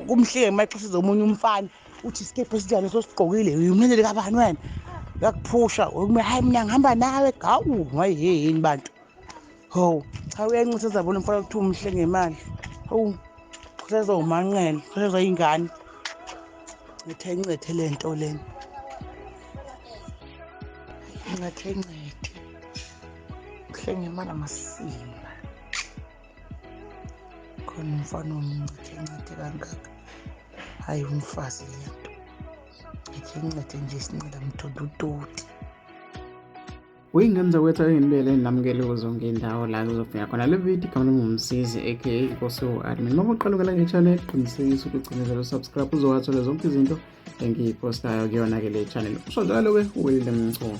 Kumhleke maxisiza omunye umfana uthi isikephu esinjani sosigqokile, umlindeli kabani wena? Uyakuphusha, hayi mina ngihamba nawe, gawu, mayeheni bantu. Hawu, cha uyancithiza bona umfana kuthiwa umhle ngemali. Hawu, kuseza umanqele, kuseza ingane. Ncethe ncethe le nto lena. Ncethe ncethe. Mhle ngemali amasimba. Khona umfana omncethe ncethe kangaka. Hayi umfazi le nto. Ncethe ncethe nje sincela mthondo udoti. Uyingane zakwethu ake nginibele namukele kuzo zonke iy'ndawo la kuzofika khona le video. Igama lami nguMsizi aka Inkosi u-Admin. Uma uqala ukela le channel, qinisekisa ukuthi usubscribe uzowathola zonke izinto engiyiphostayo kuyona-ke le channel. Usho njalo-ke uWelile Mchunu.